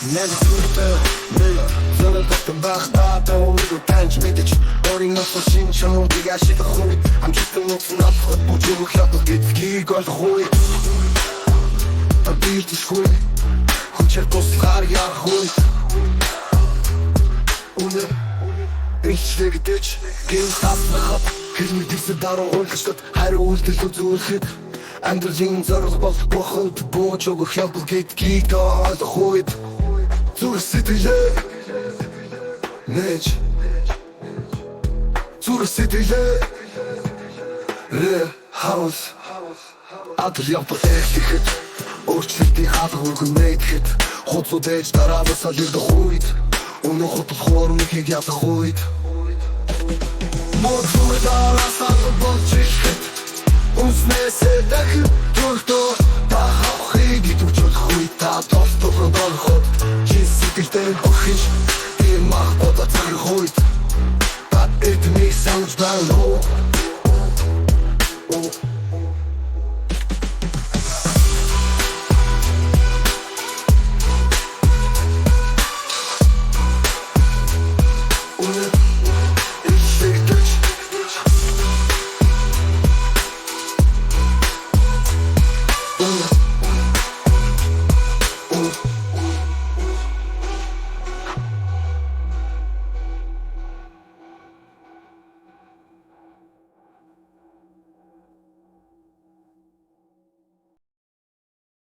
Нэг зүрхтэй нэг зорилготой байх та өөрийгөө таньж мэдэж, өөрийн нөхцөл шинэ чанарыг ашиглах үед, амжилтын нууц нь олоход бүжиглэх явдал гэдгийг ойлгох үед, та бэлтгэхгүй хүчээр туслахаар ярах үед, үнэ илчлэгдэж гин таслахад, хэрмэгдсэн даруй уйлгчдад хариу үйлдэл үзүүлэхэд, амьдралын зорилго бол бурханд бууж өгөх явдал гэдгийг ойлгох үед, зүрх сэтгэлээ нээж, зүрх сэтгэлээ харуул. Адал явдал эхлэхэд, өөрчлөлтийн хаалга өргөн нээдэхэд, хуудсууд ээж дараалал солигдох үед, өмнөх хутал үнэхийг ялах үед, мод зүрх алга болж ирэхэд, үнснээсээ дахин төртөө та хавахыг идэвхжүүлэх үед, та толтогроод ороход чи сэтгэлдээ орхиж